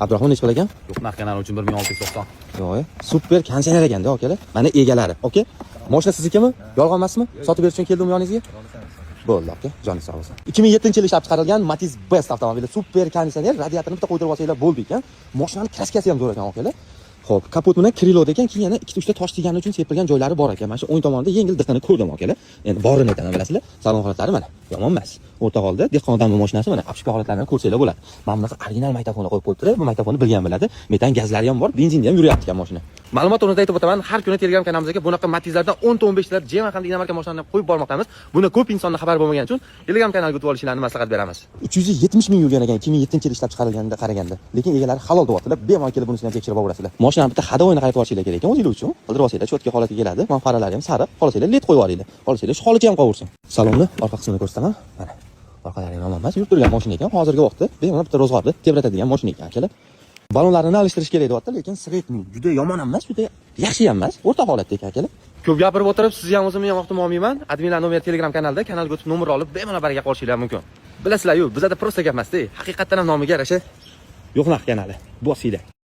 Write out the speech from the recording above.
Abdurahmon, nechi pul ekan? Yo'q narx kanali uchun 1690. Yo'q, super konditsioner ekanda, akalar. Mana egalari. Aka, mashina siznikimi? Yolg'on emasmi? Sotib berish uchun keldim yoningizga. Bo'ldi, aka, joningiz sog' bo'lsin. 2007-yil ishlab chiqarilgan Matiz Best avtomobili, super konditsioner, radiatorni bitta qo'ydirib olsanglar bo'ldi ekan. Mashinani краска si ham zo'r ekan, akalar. Xo'p, kapot bilan крыло da ekan, keyin yana ikkita uchta tosh tegani uchun sepilgan joylari bor ekan. Mana shu o'ng tomonida yengil diqini ko'rdim, akalar. Endi borini aytaman, bilasizlar. Salon holatlari mana yomon emas. O'rta holda dehqon odamning mashinasi, mana обшивка holatlarini ko'rsanglar bo'ladi. Mana bunaqa original magnitofonni qo'yib qo'yibdilar. Bu magnitofonni bilgan biladi. Metan gazlari ham bor, benzinda ham yuryapti ekan mashina. Ma'lumot o'rnida aytib o'taman, har kuni Telegram kanalimizga bunaqa Matizlardan 10 ta 15 talab Jema hamda иномарка mashinalarini qo'yib bormoqdamiz. Buni ko'p insonda xabar bo'lmagani uchun Telegram kanaliga o'tib olishlarini maslahat beramiz. 370 ming yurgan ekan 2007-yil ishlab chiqarilganda qaraganda. Lekin egalari halol deyaptilar. Bemalol kelib bunisini ham tekshirib olaverasizlar. Mashinani bitta ходовой ni qaytib olishinglar kerak ekan o'zinglar uchun. Qildirib olsanglar, чётко holatiga keladi. Mana faralari ham sariq. Xohlasanglar LED qo'yib yuboringlar. Xohlasanglar shu holicha ham qolaversin. Salonni orqa qismini ko'rsataman. Mana. Orqalari ham yomon emas, yurib turgan mashina ekan. Hozirgi vaqtda bemalol bitta ro'zg'orni tebratadigan mashina ekan, akalar. Ballonlarini almashtirish kerak deyapti, lekin средний, juda yomon ham emas, juda yaxshi ham emas, o'rta holatda ekan, akalar. Ko'p gapirib o'tirib, sizni ham o'zimni ham vaqtimni olmayman. Adminlar nomer Telegram kanalda, kanalga o'tib nomer olib, bemalol baraka qolishinglar mumkin. Bilasizlar-yu, bizada просто gap emas-da, haqiqatdan ham nomiga yarasha Yo'q narx kanali. Bosinglar.